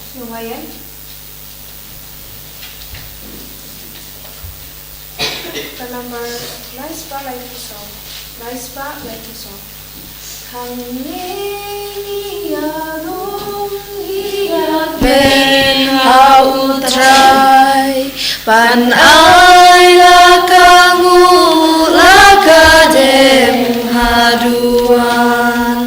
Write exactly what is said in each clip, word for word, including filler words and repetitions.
Ngi wai ïa ka number lai spah lai phew saw. Lai spah lai phew saw. Hangne ngi ïalum, ngi ïakmen ha U Trai, ban ai la ka nguh la ka dem haduh wan.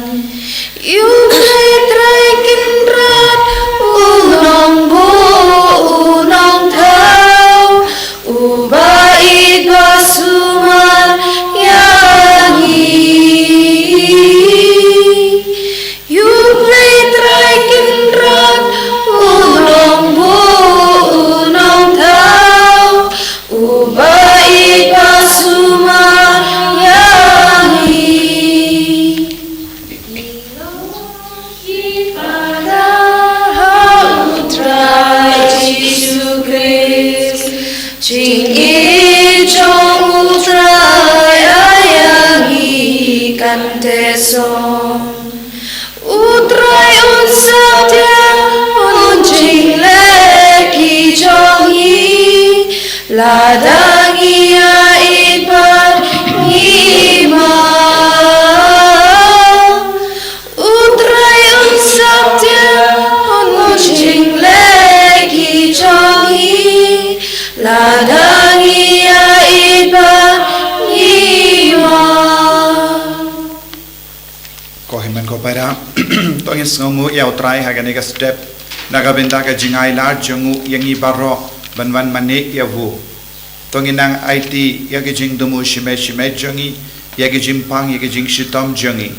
Ïa U Blei Trai Kynrad, U Nongbuh, U Nongthaw, Uba ïeit ba sumar ïa ngi. Ïa U Blei Trai Kynrad, U Nongbuh, U Nongthaw, Uba ïeit ba sumar ïa ngi. Ngi long ki para ha U Trai Jisu Khrist. Jingïeit jong U Trai ïa ngi kan theh song. U Trai un satia, un jingleh ki jong ngi, lada ngi ïaieit bad ngi map. U Trai un satia, un jingleh ki jong ngi, lada ngi ïaieit bad ngi map. Ko hynmen ko para, to ngin sngewnguh ïa U Trai ha kane ka step, na ka bynta ka jingai lad jong u ïa ngi baroh ban wan mane ïa u. To ngin nang aiti ïa ki jingthmu shimet shimet jong ngi, ïa ki jingpang, ïa ki jingshitom jong ngi.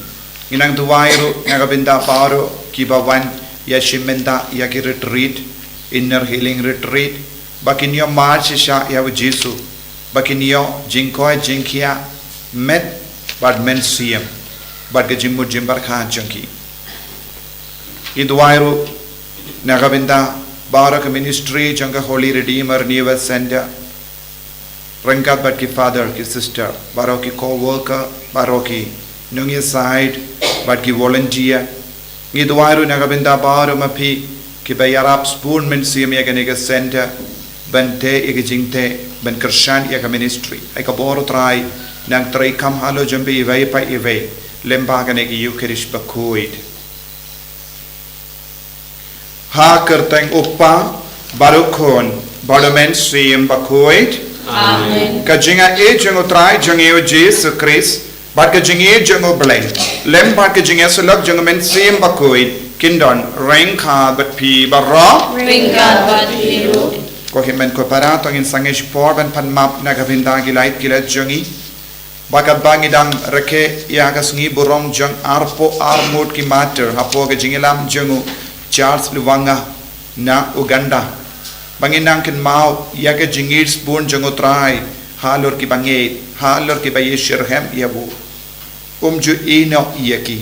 Ngin nang duwai ruh na ka bynta baroh kiba wan ïashim bynta ïa ki retreat, inner healing retreat, ba kin ïoh mar shisha ïa U Jisu, ba kin ïoh jingkoit jingkhiah met bad mynsiem, bad ka jingmut jingpyrkhat jong ki. Ngi duwai ruh na ka bynta baroh ka ministry jong ka Holy Redeemer Renewal Center, ryngkat bad ki father, ki sister, baroh ki co-worker, baroh ki nongïasaid bad ki volunteer. Ngi duwai ruh na ka bynta baroh ma phi kiba ïarap sbun mynsiem ïa kane ka center, ban teh ïa ka jingteh, ban kyrshan ïa ka ministry. Ai ka bor U Trai nang trei kham halor jong phi iwei pa iwei, lyngba kane ka Eucharist bakhuid. Ha ka kyrteng U Kpa, bad U Khun, bad U Mynsiem Bakhuid. Amen. Ka jingïaieit jong U Trai jong ngi U Jisu Khrist, bad ka jingïeit jong U Blei, lem bad ka jingïasyllok jong U Mynsiem Bakhuid, kin don ryngkat bad phi baroh. Ryngkat bad phi ruh. Ko hynmen ko para, to ngin sangeh shipor ban pan map na ka bynta ki lait ki lait jong ngi. Bad katba ngi dang rakhe ïa ka sngi burom jong arphew arngut ki martyr hapoh ka jingïalam jong u Charles Lwanga na Uganda, ba ngin nang kynmaw ïa ka jingïeit sbun jong U Trai halor kiba ngeit, halor kiba ïashitrhem ïa u. Um ju ïehnoh ïa ki.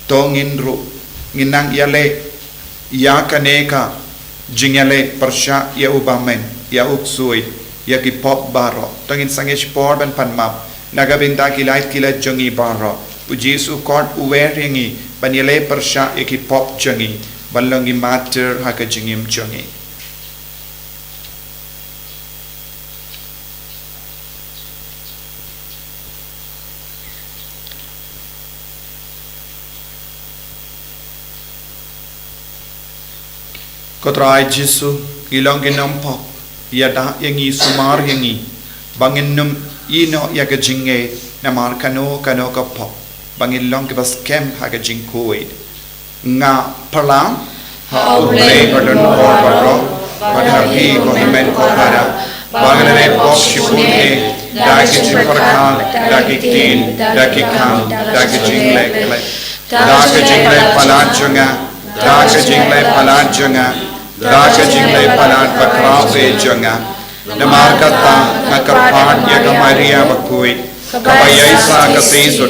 To ngin ruh ngin nang ïaleh ïa kane ka jingïaleh pyrshah ïa u bymman, ïa u ksuid, ïa ki pop baroh. To ngin sangeh shipor ban pan map na ka bynta ki lait ki lait jong ngi baroh. U Jisu u khot u wer ïa ngi ban ïaleh pyrshah ïa ki pop jong ngi, ban long ki martyr ha ka jingim jong ngi. Ko Trai Jisu, ngi long ki nongpop, ïada ïa ngi, sumar ïa ngi, ba ngin nym ïehnoh ïa ka jingngeit namar kano kano ka pop, ba ngin long kiba skhem ha ka jingkhuid. Nga pyrshang ha U Blei badonbor baroh, bad ha phi ko hynmen ko para, ba nga la leh pop shibun eh, da ki jingpyrkhat, da ki ktien, da ki kam, da ki jingleh khleh, da ki jingleh palat jong nga, da ki jingleh palat jong nga, da ki jingleh palat bakhraw eh jong nga. Namar kata nga kyrpad ïa ka Maria bakhuid, kaba ïaisah ka shisha,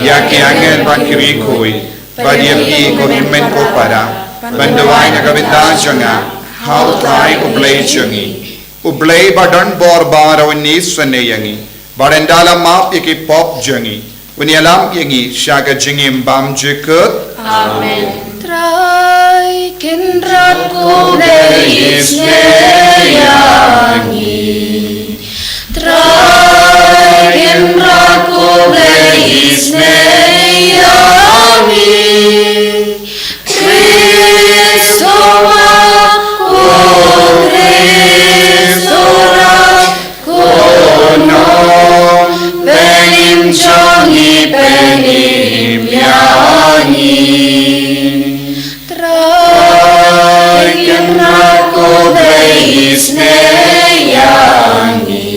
ïa ki angel bad ki riewkhuid, bad ïa phi ko hynmen ko para, ban duwai na ka bynta jong nga ha U Trai U Blei jong ngi. U Blei badonbor baroh un isynei ïa ngi, bad un da la map ïa ki pop jong ngi, un ïalam ïa ngi sha ka jingim bymjukut. Amen. Trai Kynrad ko Blei isynei ïa ngi. Trai Kynrad ko Blei isynei ïa ngi. Khrist ma ko Khrist, Trai ko Nongpynim jong ngi, pynim ïa ngi. Trai Kynrad ko Blei isynei ïa ngi.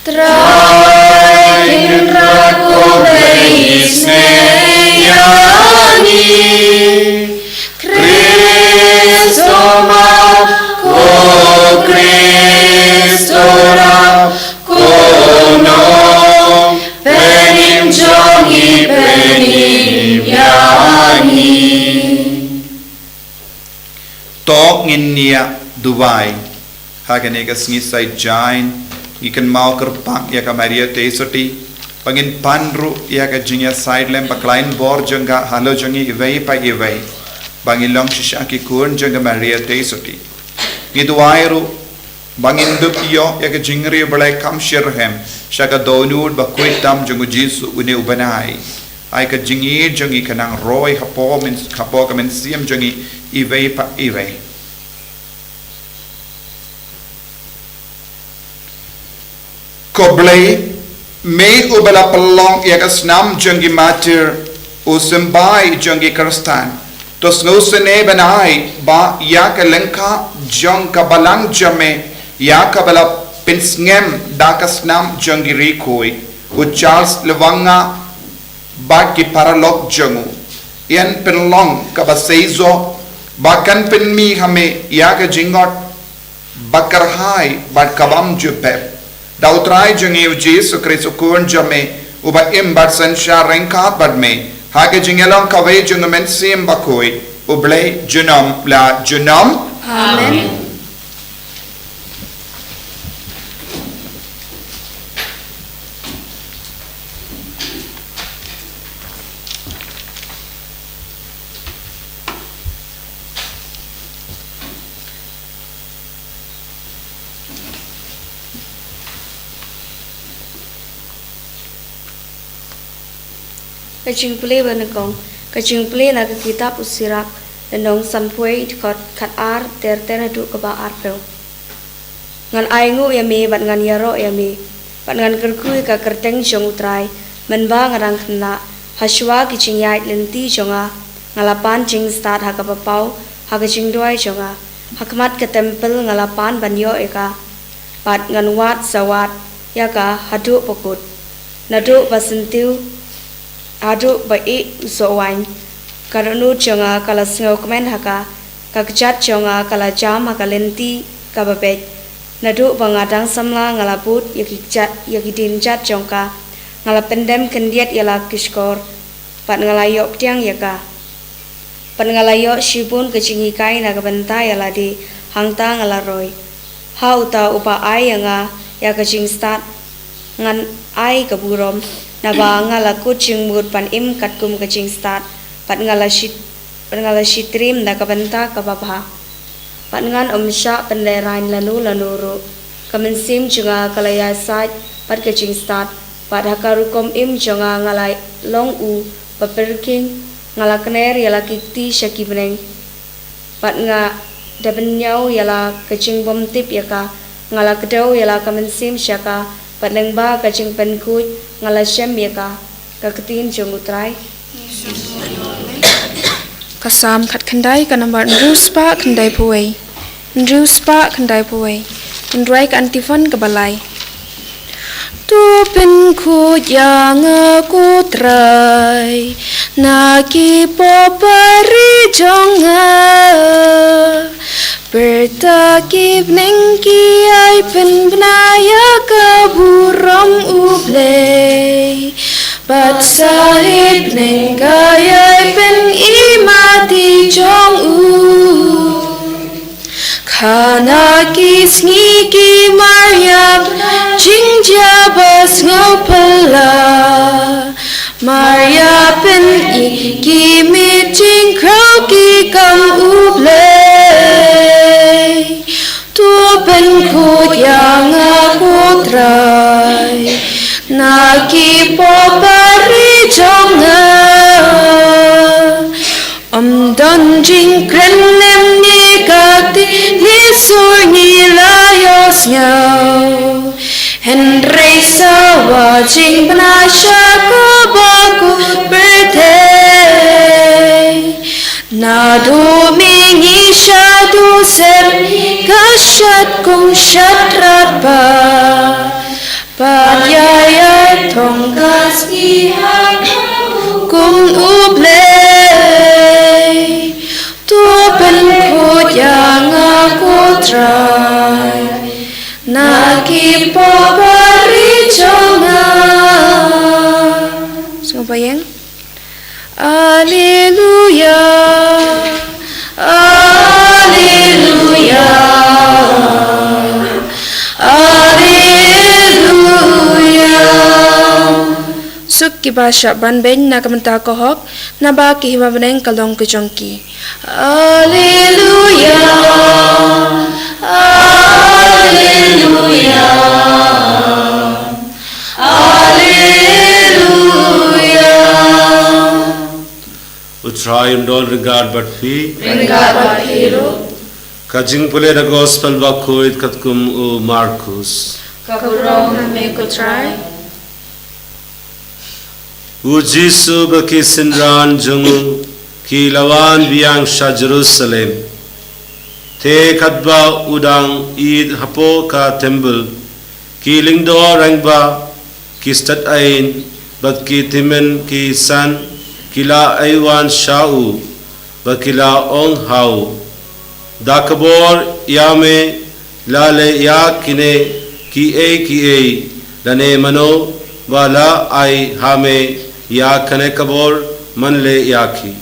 Trai Kynrad ko Blei isynei ïa ngi. Khrist ma ko Khrist, Trai ko Nongpynim jong ngi, pynim ïa ngi. To ngin ïa duwai. Ha kane ka sngi Saitjaiñ, ngi kynmaw kyrpang ïa ka Maria Theisotti, ba ngin pan ruh ïa ka jingïasaid lem ba khlaiñ bor jong ka halor jong ngi iwei pa iwei, ba ngin long shisha ki khun jong ka Maria Theisotti. Ngi duwai ruh ba ngin dup ïoh ïa ka jingriewblei kham shitrhem sha ka dohnud ba khuid tam jong u Jisu une u bnai. Ai ka jingïeit jong ngi kan nang roi hapoh myn-, hapoh ka mynsiem jong ngi iwei pa iwei. Ko Blei, me uba la pynlong ïa ka snam jong ki martir, u symbai jong ki Khristan, to sngewsynei ban ai ba ïa ka lyngkha jong ka balang jong me, ïa kaba la pynsngem da ka snam jong ki riewkhuid, u Charles Lwanga bad ki paralok jong u, yn pynlong kaba seisoh, ba kan pynmih ha me ïa ka jingngeit ba kyrhai bad ka bym ju bep. Da u Trai jong ngi u Jisu Khrist u Khun jong me, uba im bad synshar ryngkat bad me ha ka jingïalong kawei jong u Mynsiem Bakhuid, U Blei junom la junom. Amen. Ka jingpule ba nyngkong, ka jingpule na ka kitab u Sirak, lynnong sanphew wei, dkhot khatar ter ter haduh kaba arphew. Ngan ainguh ïa me bad ngan ïaroh ïa me, bad ngan kyrkhu ïa ka kyrteng jong u Trai, mynba nga dang khynnah, ha shuwa ki jingïaid lynti jong nga, nga la pan jingstad ha kaba paw, ha ka jingduwai jong nga, ha khmat ka templ nga la pan ban ïoh ïa ka, bad ngan wad sa wad ïa ka haduh ba kut. Naduh ba syntiew haduh ba ih u soh waiñ, ka dohnud jong nga ka la sngewkmen ha ka, ka kjat jong nga ka la jam ha ka lynti kaba beit. Naduh ba nga dang samla nga la bud ïa ki kjat, ïa ki dienjat jong ka, nga la pyndem khyndiat ïa la ki shkor, bad nga la ïoh pdiang ïa ka. Bad nga la ïoh shibun ka jinghikai na ka bynta ïa lade, hangta nga la roi. Ha uta uba ai ïa nga ïa ka jingstad, ngan ai ka burom, naba nga la kut jingmut ban im katkum ka jingstad, bad nga la shi, bad nga la shitriem na ka bynta kaba bha. Bad ngan ym shah pynlehraiñ lano lano ruh. Ka mynsiem jong nga ka la ïasaid bad ka jingstad, bad ha ka rukom im jong nga nga la long u ba pyrkhing, nga la kner ïa la ki kti sha ki bneng. Bad nga da pynñiaw ïa la ka jingbymtip ïa ka, nga la kdew ïa la ka mynsiem sha ka, bad lyngba ka jingpynkhuid nga la shem ïa ka. Ka ktien jong u Trai. Ka Salm khatkhyndai, ka nambar hynriew spah khyndaiphew wei. Hynriew spah khyndaiphew wei. Ngan rwai ka antiphon kaba lai. To pynkhuid ïa nga ko Trai na ki poper jong nga. Bad ki bneng ki ai pynbna ïa ka burom U Blei, bad sa ki bneng ki ai pyni mat jong u. Khana ki sngi ki mar ïa ka jingjia ba sngewphylla, Maria pyni ki miet jingkhrew ki kam U Blei. To pynkhuid ïa nga ko Trai na ki pop bari jong nga. Ym don jingkren lymne ka kti, ngi sur ngi la ïohsngew. Hynrei sa wa jingpynshai kaba kut pyrthei. Naduh mynne sha u Joseph, ka shad kum shad radbah. Pat ïa ïai thong ka sngi ha ka hukum U Blei. To pynkhuid ïa nga ko Trai na ki pop bari jong nga. Sngewbha ïeng. Alleluia, alleluia, alleluia. Suk kiba shah ban beiñ na ka bynta ka hok, naba ka hima bneng ka long ka jong ki. Alleluia, alleluia, alleluia. U Trai un don ryngkat bad phi. Ryngkat bad phi ruh. Ka jingpule na Gospel bakhuid katkum u Markus. Ka burom ha me ko Trai. U Jisu bad ki synran jong u ki la wan biang sha Jerusalem. Te katba u dang ïeid hapoh ka templ, ki lyngdoh rangbah, ki stad aiñ, bad ki tymmen ki san, ki la ai wan sha u, bad ki la ong ha u, da ka bor ïa me la leh ïa kine kiei kiei, lane mano ba la ai ha me ïa kane ka bor, man leh ïa ki.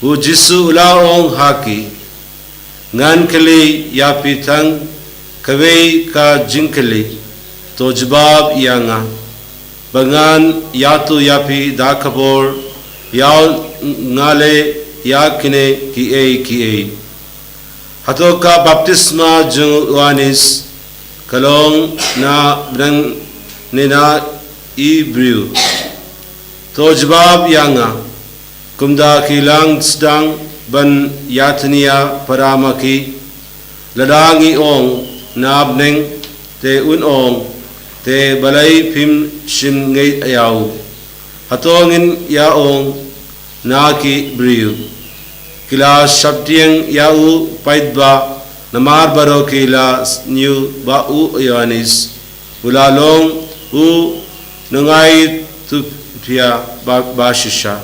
U Jisu u la ong ha ki, ngan kylli ïa phi tang kawei ka jingkylli, to jubab ïa nga, ba ngan ïathuh ïa phi da ka bor ïa u nga leh ïa kine kiei kiei. Hato ka baptisma jong u Ïoannis ka long na bneng ne na i briew? To jubab ïa nga. Kumta ki la sdang ban ïathuh ïa para ma ki, lada ngi ong, na bneng, te un ong, te balei phim shim ngeit ïa u? Hato ngin ïa ong, na ki briew? Ki la sheptieng ïa u paidbah, namar baroh ki la sniew ba u Ïoannis u la long u nongïathuhphiah ba, ba shisha.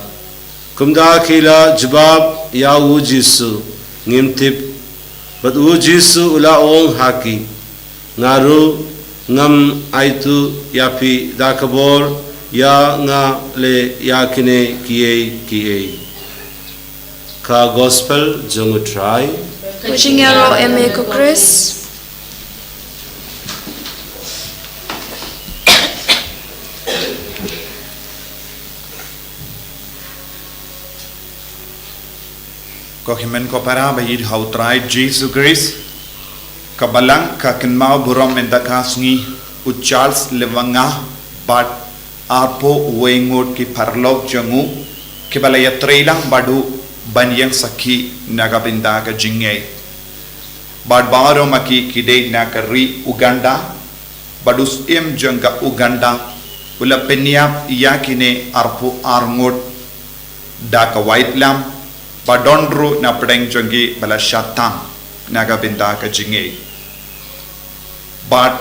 Kumta ki la jubab ïa u Jisu, ngim tip. Bad u Jisu u la ong ha ki, nga ruh ngam aithuh ïa phi da ka bor ïa nga leh ïa kine kiei kiei. Ka Gospel jong u Trai. Ka jingïaroh ïa me ko Khrist. Ko hynmen ko para ba ïeit ha u Trai Jisu Khrist, ka balang ka kynmaw burom mynta ka sngi, u Charles Lwanga bad arphew wei ngut ki paralok jong u, kiba la ïatreilang bad u ban ïeng sakhi na ka bynta ka jingngeit. Bad baroh ma ki ki dei na ka ri Uganda, bad u syiem jong ka Uganda u la pynïap ïa kine arphew ar ngut da ka waitlam, ba don ruh na pdeng jong ki ba la shah tam na ka bynta ka jingngeit. Bad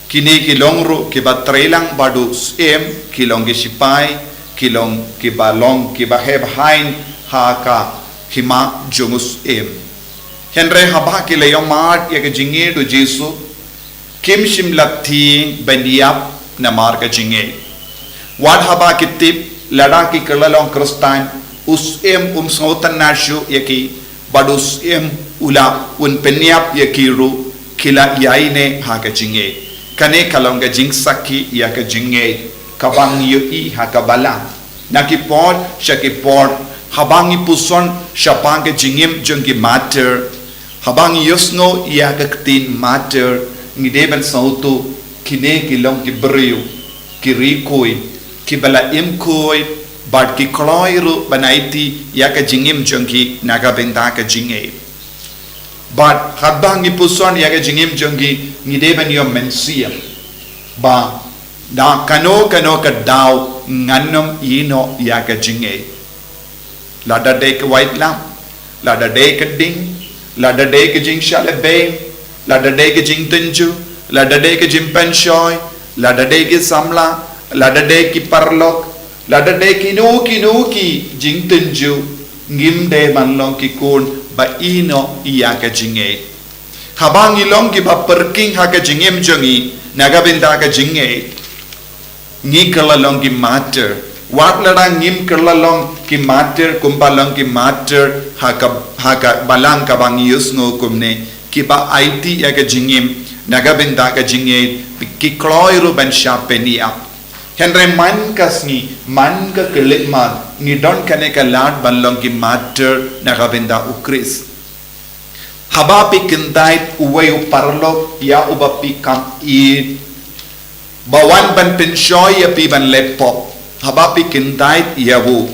kine ki long ruh kiba treilang bad u syiem, ki long ki shipai, ki long kiba long kiba heh bha ha ka hima jong u syiem. Hynrei haba ki la ïohmad ïa ka jingïeid u Jisu, kim shym la thieng ban ïap namar ka jingngeit. Wat haba ki tip lada ki kylla long Khristan, u syiem um sngewtynnad shuh ïa ki, bad u syiem u la un pynïap ïa ki ruh, ki la ïaineh ha ka jingngeit. Kane ka long ka jingsakhi ïa ka jingngeit kaba ngi ïohi ha ka balang. Na ki por sha ki por, haba ngi puson shaphang ka jingim jong ki martyr, haba ngi ïohsngew ïa ka ktien martyr, ngi dei ban sngewthuh kine ki long ki briew, ki riewkhuid, kiba la im khuid, bad ki kloi ruh ban aiti ïa ka jingim jong ki na ka bynta ka jingngeit. Bad haba ngi puson ïa ka jingim jong ki, ngi dei ban ïoh mynsiem ba da kano kano ka daw ngan ym ïehnoh ïa ka jingngeit. Lada dei ka waitlam, lada dei ka ding, lada dei ka jingshah lehbeiñ, lada dei ka jingtynjuh, lada dei ka jingpynshoi, lada dei ki samla, lada dei ki paralok, lada dei kino kino ki jingtynjuh, ngim dei ban long ki khun ba ïehnoh ïa ka jingngeit. Haba ngi long kiba pyrkhing ha ka jingim jong ngi na ka bynta ka jingngeit, ngi kylla long ki martyr. Wat lada ngim kylla long ki martyr kumba long ki martyr ha ka, ha ka balang kaba ngi ïohsngew kumne, kiba aiti ïa ka jingim na ka bynta ka jingngeit, ki kloi ruh ban shah pynïap. Hynrei man ka sngi, man ka khyllipmat, ngi don kane ka lad ban long ki martyr na ka bynta U Khrist. Haba phi kyntait uwei u paralok ïa uba phi kam ïeit ba wan ban pynshoi ïa phi ban leh pop, haba phi kyntait ïa u,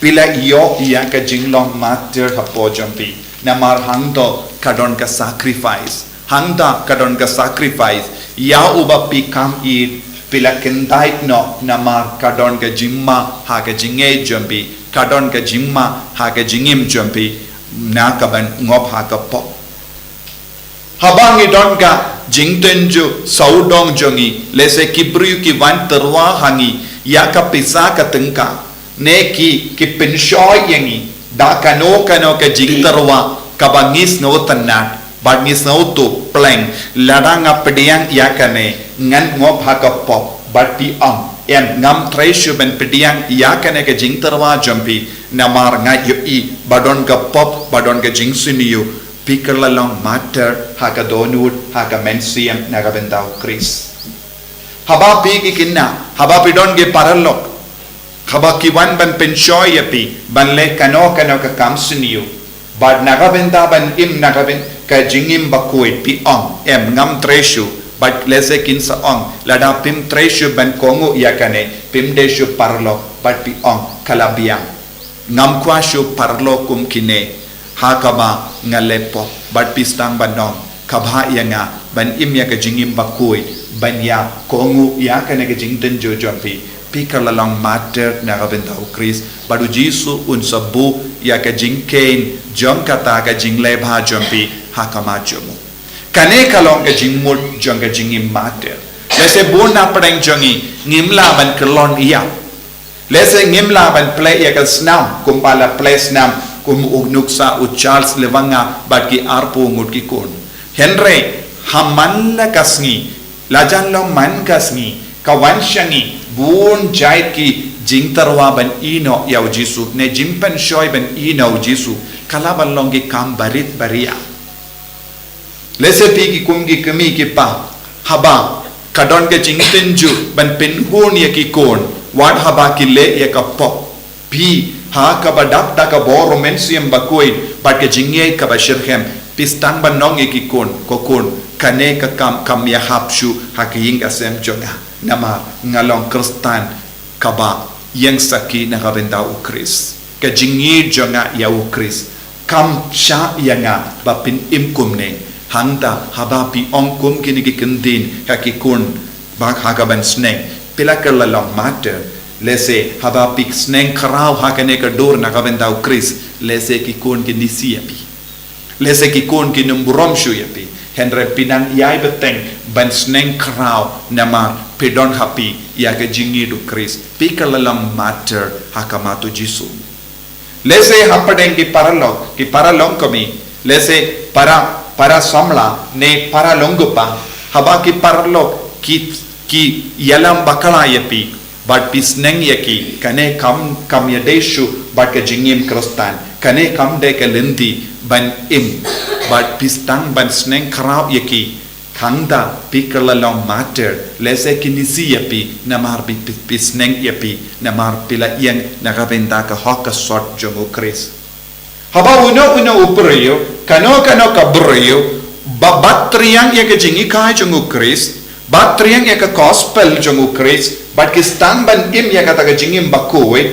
phi la ïoh ïa ka jinglong martyr hapoh jong phi. Namar hangto ka don ka sacrifice. Hangta ka don ka sacrifice. Ïa uba phi kam ïeit, phi la kyntait noh, namar ka don ka jingma ha ka jingngeit jong phi, ka don ka jingma ha ka jingim jong phi na ka ban ngop ha ka pop. Haba ngi don ka jingtynjuh sawdong jong ngi, lehse ki briew ki wan tyrwa ha ngi ïa ka pisa ka tyngka, ne ki, ki pynshoi ïa ngi da kano kano ka jingtyrwa kaba ngi sngewtynnat bad ngi sngewthuh pleng, lada nga pdiang ïa kane ngan ngop ha ka pop, bad phi ong, em, ngam trei shuh ban pdiang ïa kane ka jingtyrwa jong phi, namar nga ïohi ba don ka pop, ba don ka jingsniew. Phi kylla long martyr ha ka dohnud, ha ka mynsiem na ka bynta U Khrist. Haba phi ki khynnah, haba phi don ki paralok, haba ki wan ban pynshoi ïa phi ban leh kano kano ka kam sniew, bad na ka bynta ban im na ka byn, ka jingim bakhuid, phi ong, em, ngam trei shuh, bad lehse kin sa ong, lada phim trei shuh ban kohnguh ïa kane, phim dei shuh paralok, bad phi ong, ka la biang. Ngam kwah shuh paralok kum kine, ha kaba nga leh pop, bad phi sdang ban ong, ka bha ïa nga ban im ïa ka jingim bakhuid, ban ïa kohnguh ïa kane ka jingtynjuh jong phi. Phi kylla long martyr na ka bynta U Khrist, bad U Jisu un sa buh ïa ka jingkheiñ jong kata ka jingleh bha jong phi ha khmat jong u. Kane ka long ka jingmut jong ka jingim martyr. Lehse bun na pdeng jong ngi ngim lah ban kyllon ïa Lehse ngim lah ban plie ïa ka snam kumba la plie snam kum u nuksa u Charles Lwanga bad ki arphew ngut ki khun. Hynrei ha man la ka sngi, la jan long man ka sngi, ka wan sha ngi bun jait ki jingtyrwa ban ïehnoh ïa U Jisu, ne jingpynshoi ban ïehnoh U Jisu, ka lah ban long ki kam barit baria. Lehse phi ki kum ki kmie ki kpa, haba ka don ka jingtynjuh ban pynhun ïa ki khun, wat haba ki leh ïa ka pop, phi ha kaba dap da ka bor u Mynsiem Bakhuid bad ka jingngeit kaba shitrhem, phi sdang ban ong ïa ki khun, ko khun, kane ka kam kam ïahap shuh ha ka ïing ka sem jong nga, namar nga long Khristan kaba ïeng sakhi na ka bynta U Khrist. Ka jingïeit jong nga ïa U Khrist kam shah ïa nga ba phin im kumne. Hangta haba phi ong kum kine ki kyntien ha ki khun ba ha ka ban sneng, phi la kylla long martyr. Lehse haba phi sneng khraw ha kane ka dur na ka bynta U Khrist, lehse ki khun kin isih ïa phi. Lehse ki khun kin ym burom shuh ïa phi. Hynrei phi nang ïai bteng ban sneng khraw namar phi don ha phi ïa ka jingïeit U Khrist. Phi kylla long martyr ha khmat U Jisu. Lehse hapdeng ki paralok, ki paralok kmie, lehse para, para samla ne para longkpa, haba ki paralok ki, ki ïalam bakla ïa phi, bad phi sneng ïa ki, kane kam, kam ïadei shuh bad ka jingim Khristan, kane kam dei ka lynti ban im, bad phi sdang ban sneng khraw ïa ki, Hangta phi kylla long martyr, lehse kin isih ïa phi, namar phi, phi, phi sneng ïa phi, namar phi la ïeng na ka bynta ka hok ka sot jong U Khrist. Haba uno uno u briew, kano kano ka briew, ba, ba triang ïa ka jinghikai jong U Khrist, ba triang ïa ka gospel jong U Khrist, bad ki sdang ban im ïa kata ka jingim bakhuid,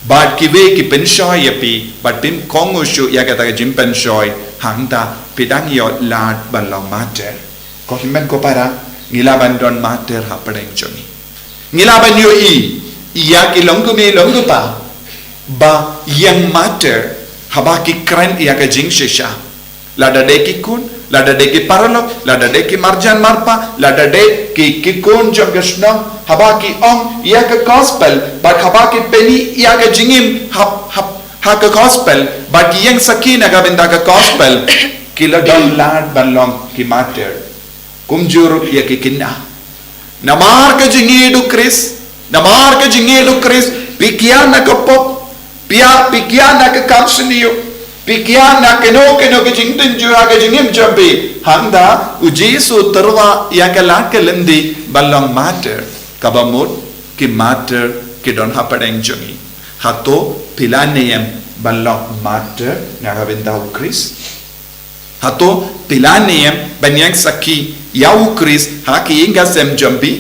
bad kiwei ki pynshoi ïa phi, bad phim kohnguh shuh ïa kata ka jingpynshoi, hangta phi dang ïoh lad ban long martyr. Ko hynmen ko para, ngi lah ban don martyr hapdeng jong ngi. Ngi lah ban ïohi ïa ki longkmie longkpa ba ïeng martyr haba ki kren ïa ka jingshisha. Lada dei ki khun, lada dei ki paralok, lada dei ki marjan marpa, lada dei ki, ki khun jong ka shnong, haba ki ong ïa ka gospel, bad haba ki pyni ïa ka jingim ha, ha, ha ka gospel, bad ki ïeng sakhi na ka bynta ka gospel, ki la don lad ban long ki martyr. Kumjuh ruh ïa ki khynnah. Namar ka jingïeit U Khrist, namar ka jingïeit U Khrist, phi kiar na ka pop, phi kiar, phi kiar na ka kam shñiuh, phi kiar na kano kano ka jingtynjuh ha ka jingim jong phi. Hangta U Jisu u tyrwa ïa ka lad ka lynti ban long martyr. Kaba mut ki martyr ki don hapdeng jong ngi. Hato phi la niam ban long martyr na ka bynta U Khrist? Hato phi la niam ban ïeng sakhi ïa U Khrist ha ki ïing ki sem jong phi,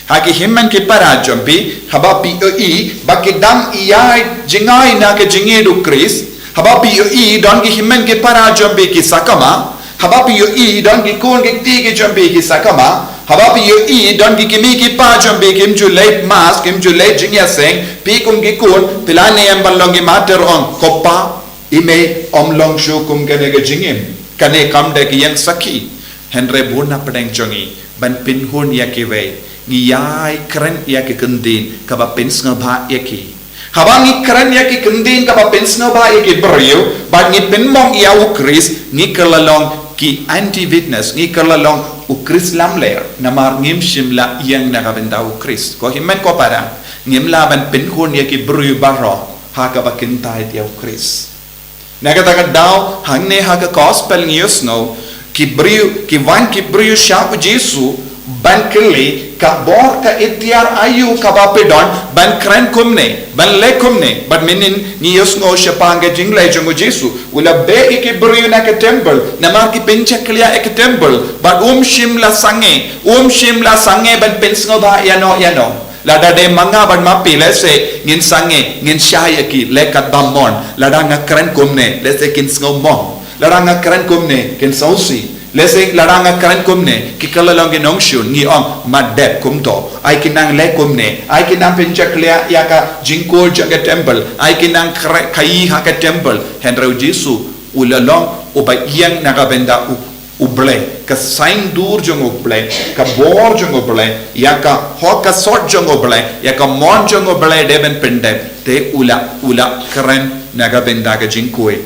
ha ki hynmen ki para jong phi, haba phi ïohi ba ki dang ïai jngai na ka jingïeit U Khrist, haba phi ïohi don ki hynmen ki para jong phi ki sakma, haba phi ïohi don ki khun ki kti ki jong phi ki sakma, haba phi ïohi don ki kmie ki kpa jong phi kim ju leit mass, kim ju leit jingïaseng, phi kum ki khun phi la niam ban long ki martyr, ong, ko pa, i mei, ym long shuh kum kane ka jingim. Kane kam dei ka ïeng sakhi. Hynrei bun na pdeng jong ngi ban pynhun ïa kiwei, ngi ïai kren ïa ki kyntien kaba pynsngewbha ïa ki. Haba ngi kren ïa ki kyntien kaba pynsngewbha ïa ki briew, bad ngi pynmong ïa U Khrist, ngi kylla long ki anti-witness, ngi kylla long U Khrist lamler, namar ngim shym la ïeng na ka bynta U Khrist. Ko hynmen ko para, ngim lah ban pynhun ïa ki briew baroh ha kaba kyntait ïa U Khrist. Na kata ka daw, hangne ha ka gospel ngi ïohsngew, ki briew, ki wan ki briew sha U Jisu, ban kylli, ka bor ka iktiar aïu kaba phi don ban kren kumne, ban leh kumne, bad mynnin ngi ïohsngew shaphang ka jingleh jong U Jisu, u la beh ïa ki briew na ka temple, namar ki pynjakhlia ïa ka temple, bad um shym la sangeh, um shym la sangeh ban pynsngewbha ïano ïano. Lada dei ma nga bad ma phi, lehse ngin sangeh, ngin shai ïa ki, leh katba mon. Lada nga kren kumne, lehse kin sngew mong. Lada nga kren kumne, kin sngewsih. Lehse lada nga kren kumne, ki kylla long ki nongshun, ngi ong, ym dei kumto. Ai ki nang leh kumne, ai ki nang pynjakhlia ïa ka jingkul jong ka temple, ai ki nang kre-, khaïi ha ka temple. Hynrei U Jisu u la long uba ïeng na ka bynta U U Blei, ka saiñdur jong U Blei, ka bor jong U Blei, ïa ka hok ka sot jong U Blei, ïa ka mon jong U Blei dei ban pyndep, te u la, u la kren na ka bynta ka jingkhuid.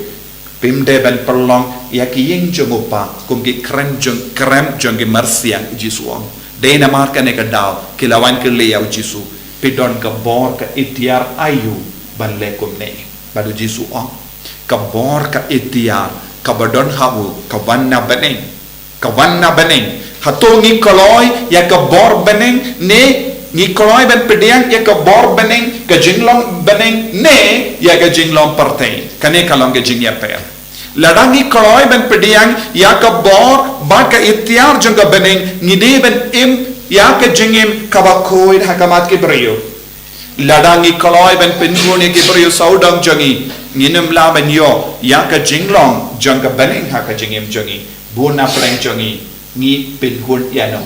Phim dei ban pynlong ïa ki ïing jong U Kpa kum ki krem jong, krem jong ki myrsiang, U Jisu u ong. Dei namar kane ka daw ki la wan kylli ïa U Jisu, phi don ka bor ka iktiar aïu ban leh kumne. Bad U Jisu u ong, ka bor ka iktiar kaba don ha u ka wan na bneng. Ka wan na bneng. Hato ngi kloi ïa ka bor bneng ne ngi kloi ban pdiang ïa ka bor bneng, ka jinglong bneng ne ïa ka jinglong pyrthei? Kane ka long ka jingïapher. Lada ngi kloi ban pdiang ïa ka bor bad ka iktiar jong ka bneng, ngi dei ban im ïa ka jingim kaba khuid ha khmat ki briew. Lada ngi kloi ban pynhun ïa ki briew sawdong jong ngi, ngin ym lah ban ïoh ïa ka jinglong jong ka bneng ha ka jingim jong ngi. Bun na pdeng jong ngi, ngi pynhun ïano?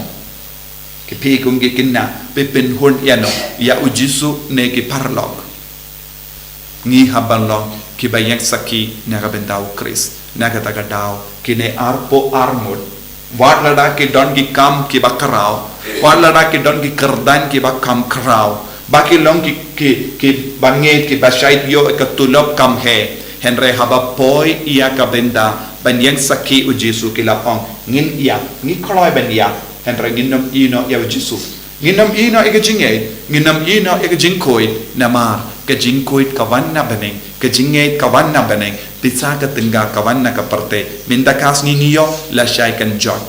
Ki phi kum ki khynnah, phi pynhun ïano? Ïa U Jisu ne ki paralok? Ngi hap ban long kiba ïeng sakhi na ka bynta U Khrist na kata ka daw. Kine arphew ar ngut, wat lada ki don ki kam kiba khraw, wat lada ki don ki kyrdan kiba kham khraw, ba ki long ki, ki, kiba ngeit, kiba shait ïoh ka tulop kam heh, hynrei haba poi ïa ka bynta ban ïeng sakhi U Jisu, ki la ong, ngin ïap, ngi kloi ban ïap, hynrei ngin ym ïehnoh ïa U Jisu. Ngin ym ïehnoh ïa ka jingngeit, ngin ym ïehnoh ïa ka jingkhuid, namar ka jingkhuid ka wan na bneng, ka jingngeit ka wan na bneng, pisa ka tynga ka wan na ka pyrthei. Mynta ka sngi ngi ïoh, lashai kan jot.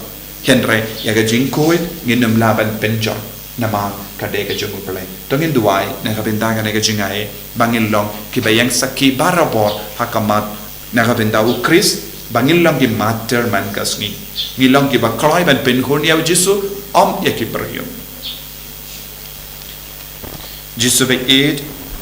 Hynrei ïa ka jingkhuid ngin ym lah ban pynjot, namar ka dei ka jong U Blei. To ngin duwai na ka bynta kane ka jingaiei, ba ngin long kiba ïeng sakhi barabor ha khmat na ka bynta U Khrist, ba ngin long ki martyr man ka sngi. Ngin long kiba kloi ban pynhun ïa U Jisu, ym ïa ki briew. Jisu ba ïeit,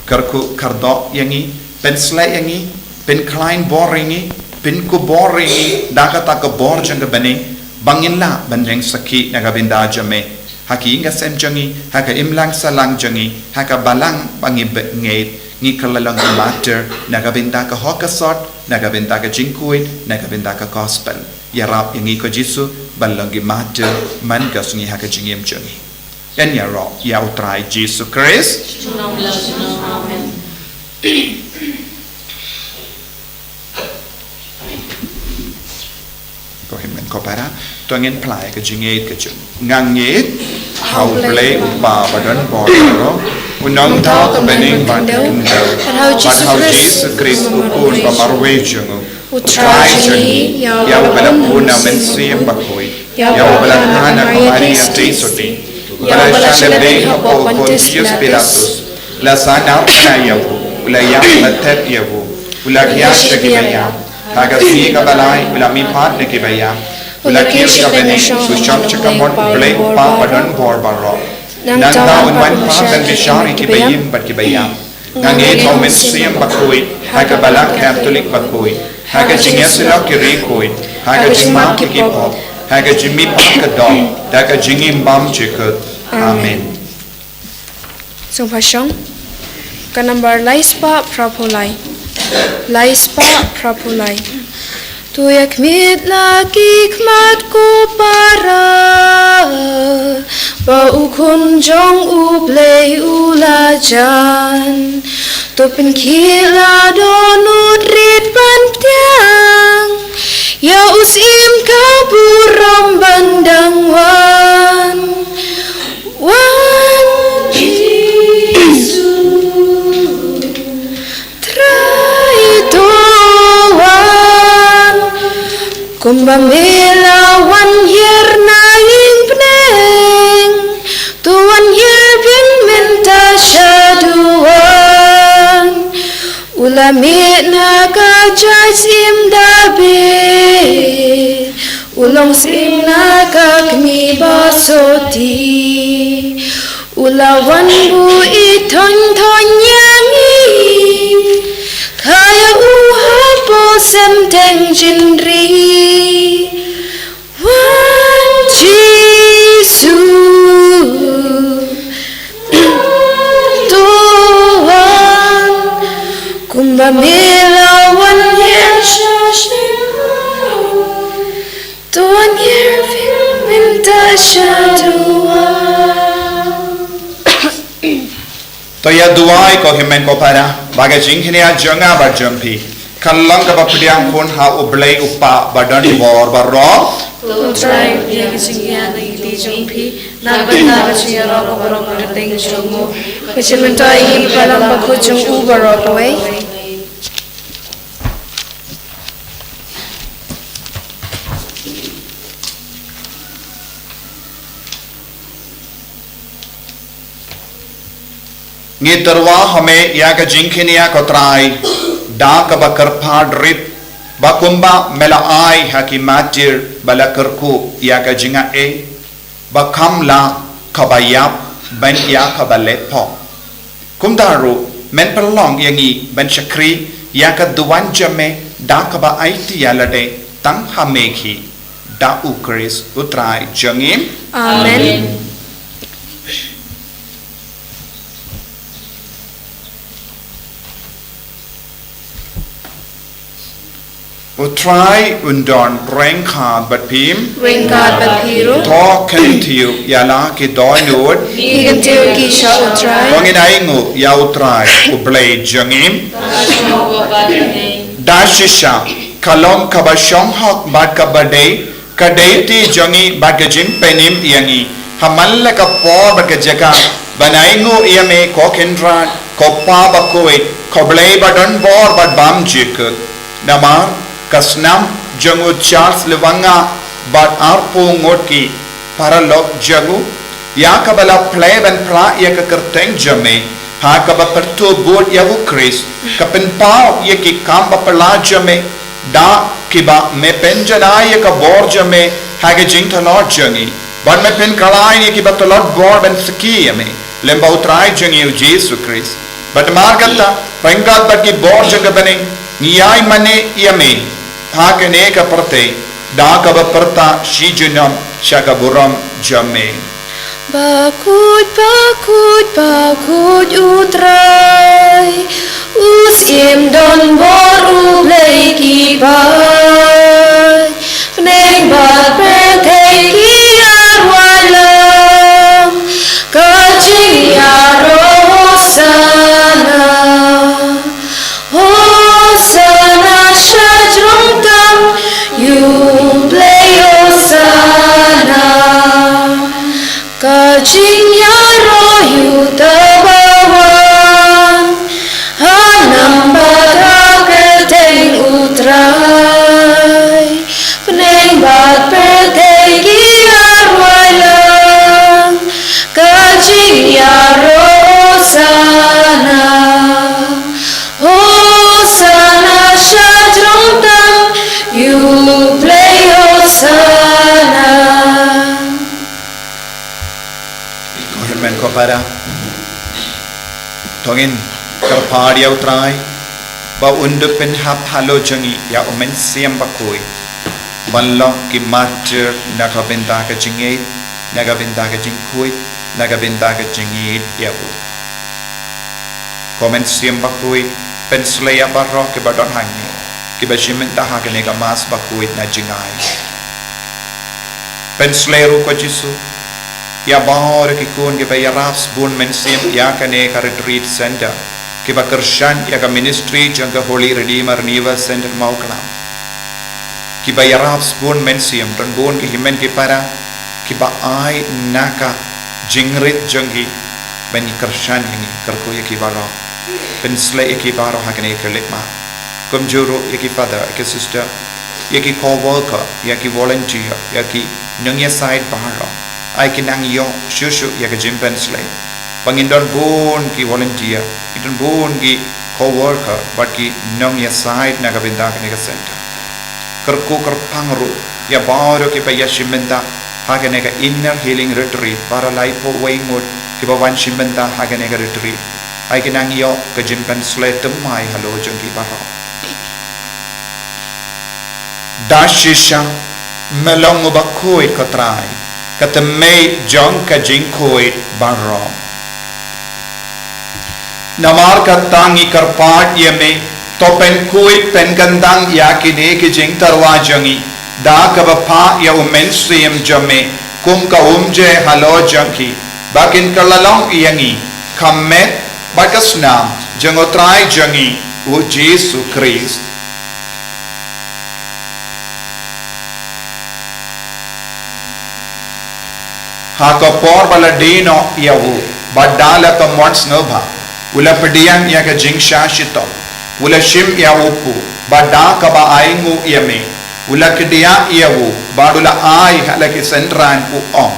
kyrkhu kyrdoh ïa ngi, pynshlei ïa ngi, pynkhlaiñ bor ïa ngi, pynkupbor ïa ngi da kata ka bor jong ka bneng, ba ngin lah ban ïeng sakhi na ka bynta jong me ha ka ïing ka sem jong ngi, ha ka imlang sahlang jong ngi, ha ka balang ba ngi ba ngeit. Ngi kylla long ki martyr na ka bynta ka hok ka sot, na ka bynta ka jingkhuid, na ka bynta ka gospel. Ïarap ïa ngi ko Jisu ban long ki martyr man ka sngi ha ka jingim jong ngi. Ngin ïaroh ïa U Trai Jisu Khrist. Amen. Ko hynmen ko para, to ngin phla ïa ka jingngeit ka jong ngi. Nga ngeit ha U Blei U Kpa ba don bor baroh, U Nongthaw ka bneng bad ka khyndew, bad ha U Jisu Khrist U Khun ba marwei jong U, U Trai jong ngi, ïa uba la pun na U Mynsiem Bakhuid, ïa uba la kha na ka Maria Theisotti, ba la shah leh hapoh Pontius Pilatus, la sahnarphna ïa u, u la ïap, la thep ïa u, u la thiah sha ki ba ïap, ha ka sngi kaba lai u la mihpat na ki ba ïap, u la kiew sha ka bneng, u shong sha ka mut U Blei U Kpa ba don bor baroh. Nangta un wan pat ban bishar ïa ki ba im bad ki ba ïap. Nga ngeit ha U Mynsiem Bakhuid, ha ka Balang Katholik bakhuid, ha ka jingïasyllok ki riewkhuid, ha ka jingmap ki pop, ha ka jingmihpat ka doh, da ka jingim bymjukut. Amen. Sngewbha shong. Ka nambar lai spah phra phew lai. Lai spah phra phew lai. To ïa khmih na ki khmat ko para, ba U Khun jong U Blei u la jan. To pynkhih la dohnud rit ban pdiang ïa u Syiem ka burom ban dang wan. Wan Jisu, Trai to wan, kumba me la wan hiar na ïing bneng, to wan hiar biang mynta sha duwan. U la mih na ka jait Syiem David, u long Syiem na ka kmie ba sotti. U la wan buh i thong thong ïa ngi, kha ïa u hapoh synteng jingri. Wan Jisu, to wan, kumba me la wan hiar sha shynrang. To wan hiar biang mynta sha duwan. To ïa duwai ko hynmen ko para, ba ka jingkñia jong nga bad jong phi kan long kaba pdiang khun ha U Blei U Kpa ba don bor baroh. To Trai, pdiang ka jingkñia na ki kti jong phi, na ka bynta ka jingïaroh baroh ka kyrteng jong u, ba shen mynta ïa ki balang bakhuid jong u baroh kawei. Ngi tyrwa ha me ïa ka jingkñia ko Trai, da kaba kyrpad rit, ba kumba me la ai ha ki martir ba la kyrkhu ïa ka jingaiei, ba kham lah kaba ïap ban ïa kaba leh pop. Kumta ruh men pynlong ïa ngi ban shakri ïa ka duwan jong me da kaba aiti ïa lade tang ha me hi, da U Khrist U Trai jong ngi. Amen. U Trai un don ryngkat bad phi. Ryngkat bad phi ruh. To kyntiew ïa la ki dohnud. Ki kyntiew ki sha U Trai. To ngin ainguh ïa U Trai U Blei jong ngi. Da shisha ka long kaba shong hok bad kaba dei, ka dei ti jong ngi bad ka jingpynim ïa ngi ha man la ka por bad ka jaka ban ainguh ïa me ko Kynrad, ko Pa bakhuid, ko Blei ba don bor bad bymjukut. Namar ka snam jong u Charles Lwanga bad arphew ngut ki paralok jong u, ïa kaba la plie ban phla ïa ka kyrteng jong me, ha kaba pyrtuh bud ïa u Khrist, ka pynpaw ïa ki kam baphylla jong me, da kiba me pynjanai ïa ka bor jong me ha ka jingtlot jong ngi, bad me pynkylla ïa kiba tlot bor ban sakhi ïa me, lem bad U Trai jong ngi U Jisu Khrist. Bad namar kata, ryngkat bad ki bor jong ka bneng, ngi ïai mane ïa me ha kane ka pyrthei, da kaba pyrta shi junom sha ka burom jong me. Bakhuid, bakhuid, bakhuid U Trai, u Syiem donbor, u Blei ki paid. Bneng bad pyrthei ki ïarwai lang, ka jingïaroh Hosana. Hosana sha jrong tam ïa U Blei, Hosana. Ka jingïaroh ïa uta uba wan ha namar ka kyrteng U Trai. Bneng bad pyrthei ki ïarwai lang, ka jingïaroh Hosana. Hosana sha jrong tam ïa U Blei, Hosana. Ko hynmen ko para, to ngin kyrpad ïa U Trai ba un da pynhap halor jong ngi ïa U Mynsiem Bakhuid, ban long ki martir na ka bynta ka jingngeit, na ka bynta ka jingkhuid, na ka bynta ka jingïeit ïa u. Ko Mynsiem Bakhuid, pynshlei ïa baroh kiba don hangne, kiba shim bynta ha kane ka Mass bakhuid na jngai. Pynshlei ruh ko Jisu ïa baroh ki khun kiba ïarap sbun mynsiem ïa kane ka retreat center, kiba kyrshan ïa ka ministry jong ka Holy Redeemer Renewal Center Mawklam. Kiba ïarap sbun mynsiem, don bun ki hynmen ki para kiba ai na ka jingrit jong ki ban kyrshan ïa ngi. Kyrkhu ïa ki baroh, pynshlei ïa ki baroh ha kane ka leit mass. Kumjuh ruh ïa ki father, ïa ki sister, ïa ki co-worker, ïa ki volunteer, ïa ki nongïasaid baroh. Ai ki nang ïoh shuh shuh ïa ka jingpynshlei. Ba ngin don bun ki volunteer, ngin don bun ki co-worker bad ki nongïasaid na ka bynta kane ka center. Kyrkhu kyrpang ruh ïa baroh kiba ïashim bynta ha kane ka Inner Healing Retreat, baroh laiphew wei ngut kiba wan shim bynta ha kane ka retreat. Ai ki nang ïoh ka jingpynshlei thymmai halor jong ki baroh. Da shisha me long uba khuid, ko Trai, ka thymmei jong ka jingkhuid baroh. Namar kata ngi kyrpad ïa me, to pynkhuid pynkyndang ïa kine ki jingtyrwa jong ngi da kaba phah ïa U Mynsiem jong me kum ka umjai halor jong ki, ba kin kylla long ïa ngi ka met bad ka snam jong U Trai jong ngi U Jisu Khrist. Ha ka por ba la die noh ïa u, bad da la ka mon sngewbha, u la pdiang ïa ka jingshah shitom, u la shim ïa u kpu, bad da kaba ainguh ïa me, u la kdiah ïa u, bad u la ai ha la ki synran, u ong: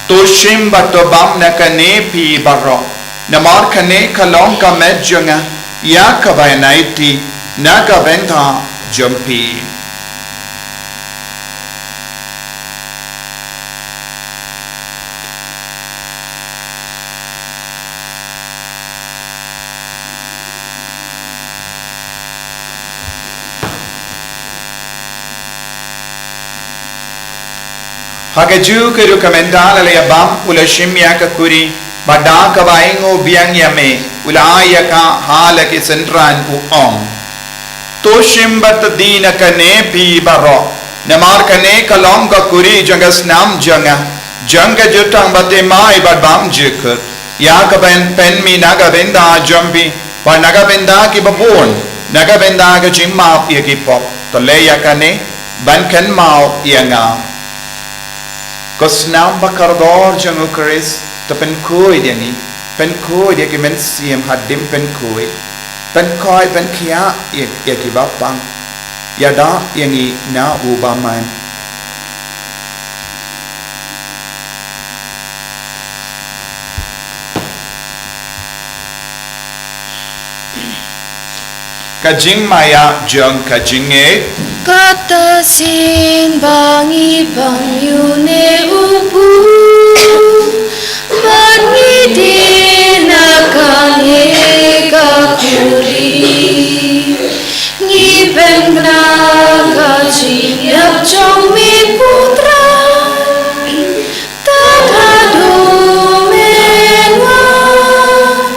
To shim bad to bam na kane phi baroh, namar kane ka long ka met jong nga, ïa kaba yn aiti na ka bynta jong phi. Ha kajuh ka rukom, ynda la ïa bam, u la shim ïa ka khuri, bad da kaba ainguh biang ïa me, u la ai ïa ka ha la ki synran, u ong: To shim bad to die na kane phi baroh, namar kane ka long ka khuri jong ka snam jong nga, jong ka jutang bathymmai bad bymjukut, ïa kaba yn pynmih na ka bynta jong phi bad na ka bynta kiba bun, na ka bynta ka jingmap ïa ki pop. To leh ïa kane ban kynmaw ïa nga. Ko snam bakordor jong U Khrist, to pynkhuid ïa ngi, pynkhuid ïa ki mynsiem hadien pynkhuid, pynkhuid pynkhiah ïa, ïa kiba pang, ïada ïa ngi na u bymman. Ka jingmaïa jong ka jingngeit. Kata sien ba ngi pang ïa une u Blei, bad ngi die na kane ka khuri, ngi pynbna ka jingïap jong me, ko Trai, tad haduh men wan.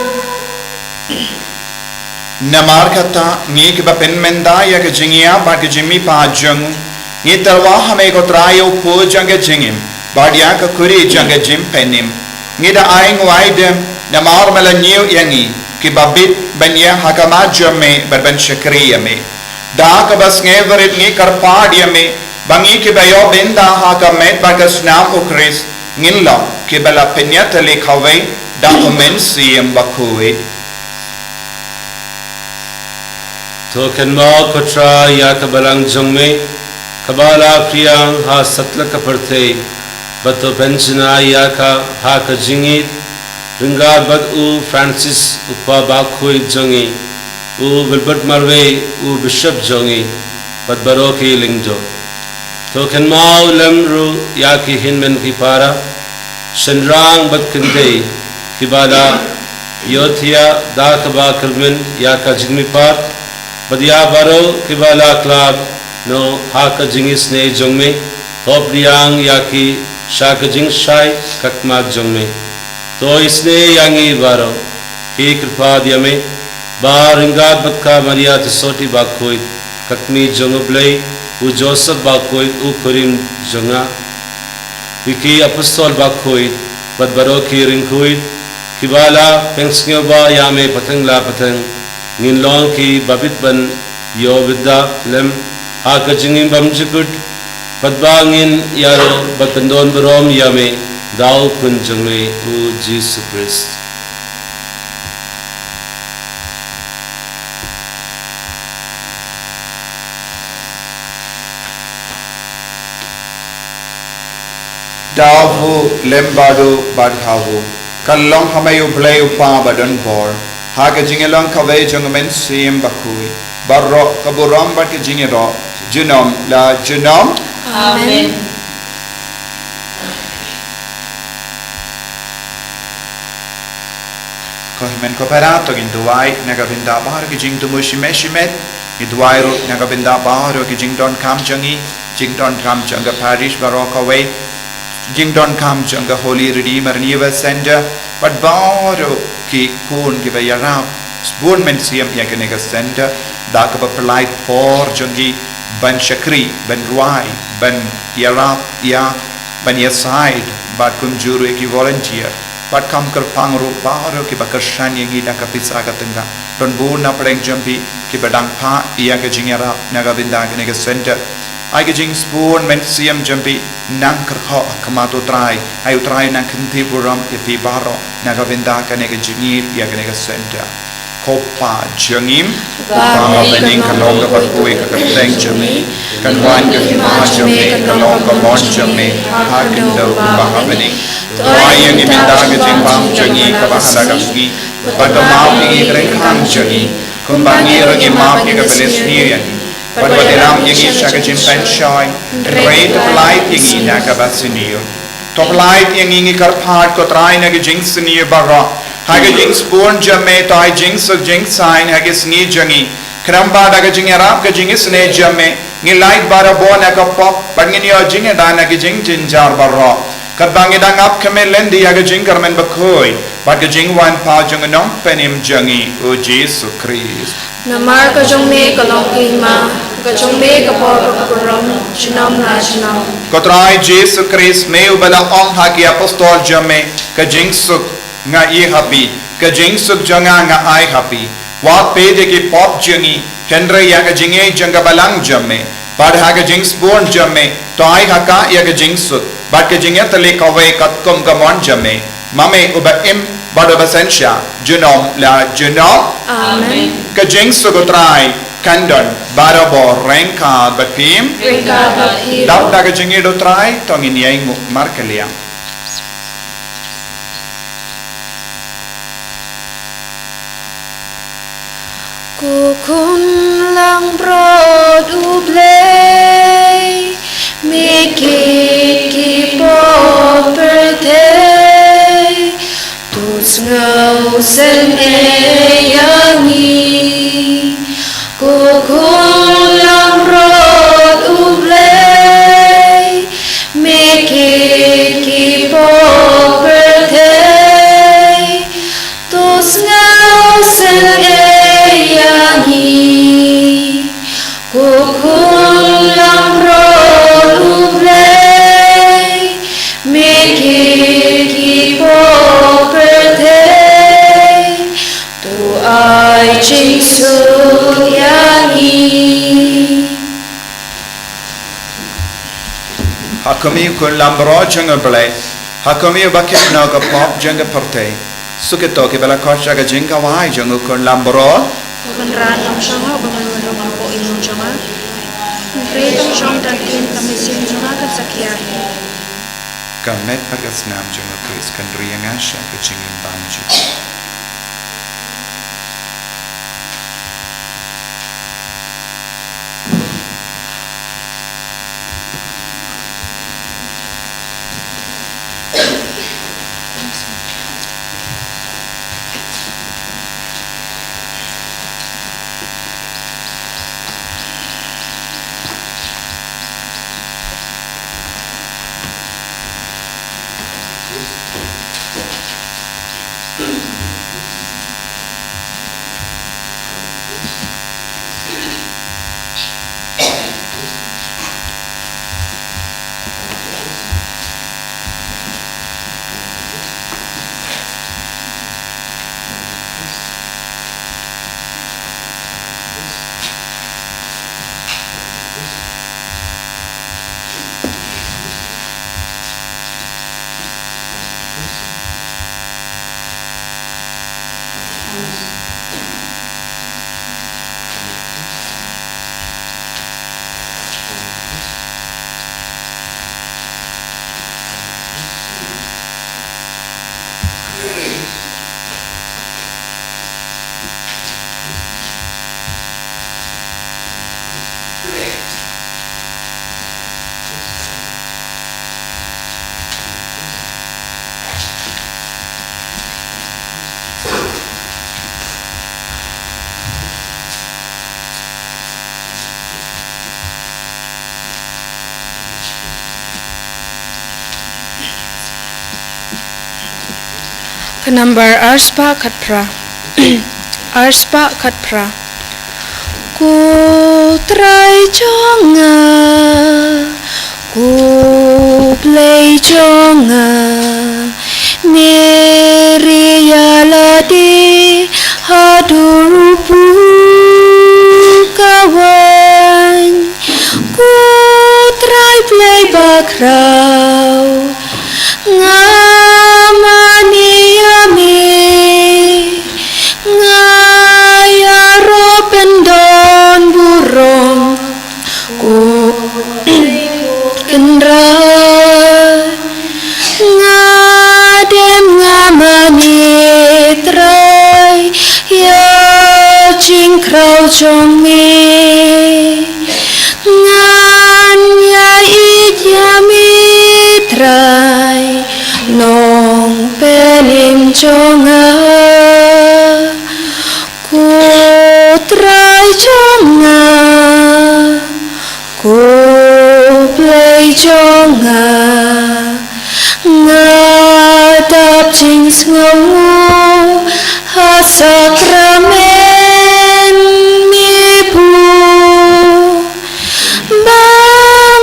Namar kata, ngi kiba pynmynta ïa ka jingïap bad ka jingmihpat jong u, ngi tyrwa ha me, ko Trai, ïa u pud jong ka jingim bad ïa ka khuri jong ka jingpynim. Ngi da ai nguaidem namar me la ñiew ïa ngi kiba bit ban ïeng ha khmat jong me bad ban shakri ïa me. Da kaba sngewrit ngi kyrpad ïa me ba ngi kiba ïoh bynta ha ka met bad ka snam u Khrist ngin long kiba la pynïatylli kawei da u Mynsiem Bakhuid. To kynmaw, ko Trai, ïa ka balang jong me kaba la pdiang ha satlak ka pyrthei, bad to pynjanai ïa ka ha ka jingïeit, ryngkat bad u Francis u Kpa Bakhuid jong ngi, u Wilbert marwei u Bishop jong ngi, bad baroh ki lyngdoh. To kynmaw lem ruh ïa ki hynmen ki para, shynrang bad kynthei kiba la ïohthiah da kaba kyrmen ïa ka jingmihpat, bad ïa baroh kiba la khlad noh ha ka jingisynei jong me, to pdiang ïa ki sha ka jingshai khmat jong me. To isynei ïa ngi baroh, ki kyrpad ïa me, ba ryngkat bad ka Maria Theisotti Bakhuid, ka kmie jong u Blei, u Joseph Bakhuid u kurim jong nga, ïa ki apostol bakhuid bad baroh ki riewkhuid kiba la pynsngewbha ïa me pateng la pateng, ngin long kiba bit ban ïoh bynta lem ha ka jingim bymjukut, bad ba ngin ïaroh bad pyndonburom ïa me da u Khun jong me, u Jisu Khrist. Da u lem bad u bad ha u, ka long ha me u Blei u Kpa badonbor, ha ka jingïalong kawei jong u Mynsiem Bakhuid, baroh ka burom bad ka jingïaroh, junom la junom. Amen. Ko hynmen ko para, to ngin duwai na ka bynta baroh ki jingthmu shimet shimet. Ngi duwai ruh na ka bynta baroh ki jingdonkam jong ngi, jingdonkam jong ka parish baroh kawei, jingdonkam jong ka Holy Redeemer Renewal Center, bad baroh ki khun kiba ïarap sbun mynsiem ïa kane ka center, da kaba pynlait por jong ki ban shakri, ban rwai, ban ïarap ïa, ban ïasaid, bad kumjuh ruh ïa ki volunteer. Bad kam kyrpang ruh baroh kiba kyrshan ïa ngi da ka pisa ka tyngka. Don bun na pdeng jong phi kiba dang phah ïa ka jingïarap na ka bynta kane ka center. Ai ka jingsbun mynsiem jong phi nang kyrkhu ha khmat u Trai. Ai u Trai nang kynthih burom ïa phi baroh na ka bynta kane ka jingïeit ïa kane ka center. Ko Pa jong ngi, ba ha bneng, ka long kaba khuid ka kyrteng jong me, kan wan ka hima jong me, ka long ka mon jong me ha khyndew ba ha bneng. To ai ïa ngi mynta ka jingbam jong ngi kaba ha la ka sngi, bad to map ïa ngi ki ryngkang jong ngi, kumba ngi ruh ngi map ïa kiba la sniew ïa ngi, bad wat ïalam ïa ngi sha ka jingpynshoi, hynrei to pyllait ïa ngi na kaba sniew. To pyllait ïa ngi, ngi kyrpad ko Trai, na ka jingsniew baroh. Ha ka jingsbun jong me to ai jingsuk jingsaiñ ha ka sngi jong ngi. Khnang ba da ka jingïarap ka jingisynei jong me, ngin lait barabor na ka pop, bad ngin ïoh jingïada na ka jingjynjar baroh. Katba ngi dang ap khmih lynti ïa ka jingkyrmen bakhuid bad ka jingwan pat jong u Nongpynim jong ngi, u Jisu Khrist. Namar ka jong me ka long ka hima, ka jong me ka bor bad ka burom, junom la junom. Ko Trai Jisu Khrist, me uba la ong ha ki apostol jong me, ka jingsuk nga ai ha phi, ka jingsuk jong nga nga ai ha phi. Wat peit ïa ki pop jong ngi, hynrei ïa ka jingïeit jong ka balang jong me. Bad ha ka jingsbun jong me to ai ha ka ïa ka jingsuk bad ka jingïatylli kawei katkum ka mon jong me. Ma me uba im bad uba synshar junom la junom. Amen. Ka jingsuk u Trai kan don barabor ryngkat bad phi. Ryngkat bad phi. Dap da ka jingïeit u Trai to ngin ïainguh markylliang. Ko Khun langbrot U Blei, me kit ki pop pyrthei, to sngewsynei ïa ngi. Ko khun langbrot U Blei, me kit ki pop pyrthei, to sngewsynei ïa ngi. Ko khun langbrot U Blei, me kit ki pop pyrthei, to ai jingsuk ïa ngi. Ha kum ïa u khun langbrot jong U Blei, ha kum ïa uba kit noh ka pop jong ka pyrthei, suk ïa to kiba la koit sha ka jingkawei jong u khun langbrot. Ko Kynrad, long sha nga uba man marwei hapoh ïing jong nga. Hynrei tang shong da ka ktien ka mynsiem jong nga kan sa khia hi. Ka met bad ka snam jong U Khrist kan ri ïa nga sha ka jingim bymjukut. Ka number arspah khatphra. Arspah khatphra. Ko Trai jong nga, ko Blei jong nga, me ri ïa lade haduh ruh pun ka wan. Ko Trai Blei bakhraw, nga mane ïa me, nga ïaroh pyndon burom. Ko Kynrad, nga dem nga mane Trai ïa jingkhraw jong me. Ngan ïaieit ïa me Trai, Nongpynim jong nga. Ko Trai jong nga, ko Blei jong nga, nga dap jingsngewnguh ha sakramen me buh. Ba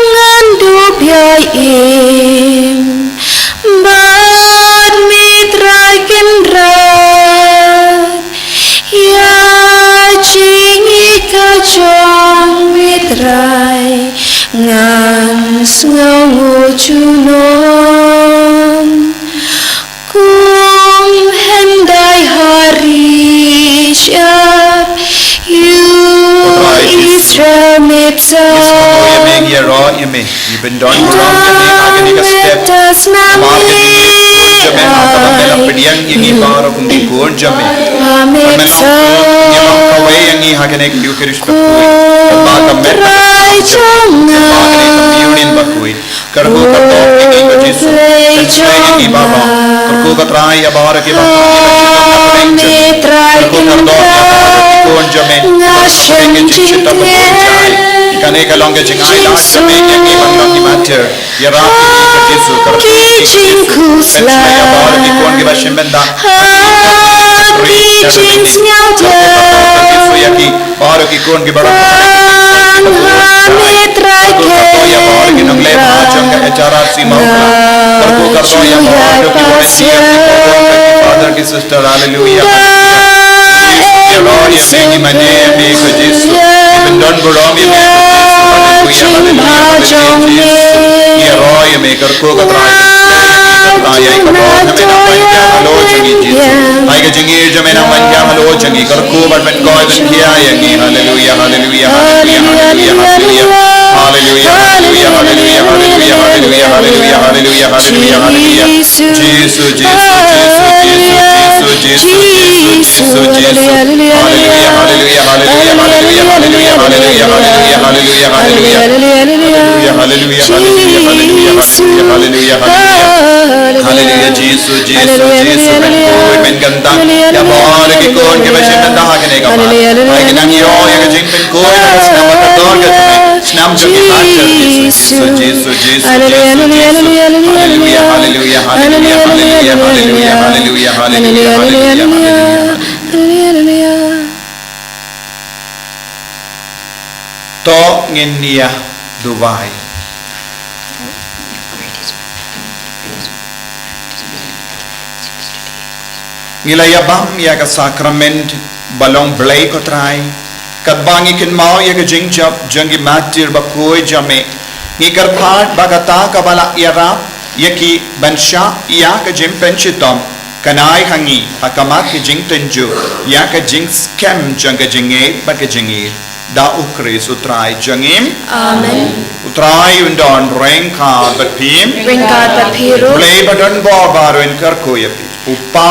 ngan dup ïa im bad me Trai Kynrad, ïa jingïeit ka jong me Trai ngan sngewnguh junom. Kum hyndai ha ri shyiap ïa u Israel me bsa. Ïaroh ïa me, ngi pyndon burom ïa me ha kane ka step. Namar kane ka step jong me ha kaba me la pdiang ïa ngi baroh kum ki khun jong me. Ba me long, ngi long kawei ïa ngi ha kane ka Eucharist bakhuid. Ba ka met, ba ka communion bakhuid. Kyrkhu kyrdoh ïa ngi ko Jisu. Kyrkhu ïa ngi baroh. Kyrkhu ko Trai ïa baroh kiba, kyrkhu kyrdoh ïa baroh ki khun jong me. Kane ka long ka jingai lad jong me ïa ngi ban long ki martyr. Ïarap ïa ngi ko Jisu, kyrkhu ïa ngi ko Jisu. Pynshai ïa baroh ki khun kiba shim bynta. Kyrkhu ïa ki baroh ki khun kiba, kyrkhu ïa baroh ki nongleit jong ka H R R C Mawkla. Kyrkhu ïa baroh ki volunteer, ki Father, ki Sister. Hallelujah, hallelujah. Ïaroh ïa me, ngi mane ïa me ko Jisu. Ngi pyndonburom ïa me ko Jisu. Hallelujah, hallelujah, hallelujah, Jisu. Ïaroh ïa me, kyrkhu ko Trai. Kyrkhu ko Trai, ai ka jingïarap jong me na ban ïa halor jong ngi Jisu. Ai ka jingïarap jong me na ban ïa halor jong ngi. Kyrkhu ban pynkhiah, ban khia ïa ngi. Hallelujah, hallelujah, hallelujah, hallelujah, hallelujah. Hallelujah, hallelujah, hallelujah, hallelujah, hallelujah, hallelujah, hallelujah, hallelujah, hallelujah. Jisu, Jisu, Jisu, Jisu, Jisu, Jisu, Jisu, Jisu. Hallelujah, hallelujah, hallelujah, hallelujah, hallelujah, hallelujah, hallelujah, hallelujah, hallelujah, hallelujah, hallelujah, hallelujah, hallelujah, hallelujah, hallelujah, hallelujah, hallelujah. Hallelujah, Jisu, Jisu, Jisu, pynkhuid, pynkyntang ïa baroh ki khun kiba shim bynta ha kane ka mat. Ai ka nang ïoh ïa ka jingpynkhuid, ïa ka snam kordor ka jong me, snam jong ki martyr, Jisu, Jisu, Jisu, Jisu, Jisu, Jisu. Hallelujah, hallelujah, hallelujah, hallelujah, hallelujah, hallelujah, hallelujah, hallelujah, hallelujah, hallelujah. To ngin ïa duwai. Ngi la ïa bam ïa ka sakrament ba long Blei ko Trai. Katba ngi kynmaw ïa ka jingjop jong ki martyr bakhuid jong me, ngi kyrpad ba kata kaba la ïarap ïa ki ban shah ïa ka jingpynshitom, kan ai ha ngi ha khmat ka jingtynjuh ïa ka jingskhem jong ka jingngeit bad ka jingïeit. Da U Khrist U Trai jong ngi. Amen. U Trai un don ryngkat bad phi. Ryngkat bad phi ruh. Blei ba don bor baroh un kyrkhu ïa phi. U Kpa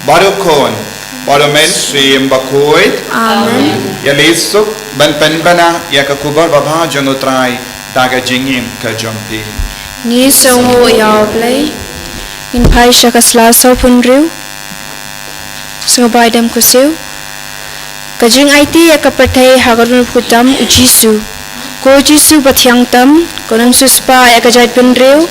bad U Khun bad U Mynsiem Bakhuid. Amen. Ïa leit suk ban pynbna ïa ka khubor babha jong U Trai da ka jingim ka jong phi. Ngi sngewnguh ïa U Blei. Ngin phai sha ka sla sawphew hynriew. Sngewbha ïa ka dkhot kaba shisha. Ka jingaiti ïa ka pyrthei ha ka jingpyrkhat tam U Jisu. Ko Jisu bathiang tam, ko nongsiewspah ïa ka jaitbynriew,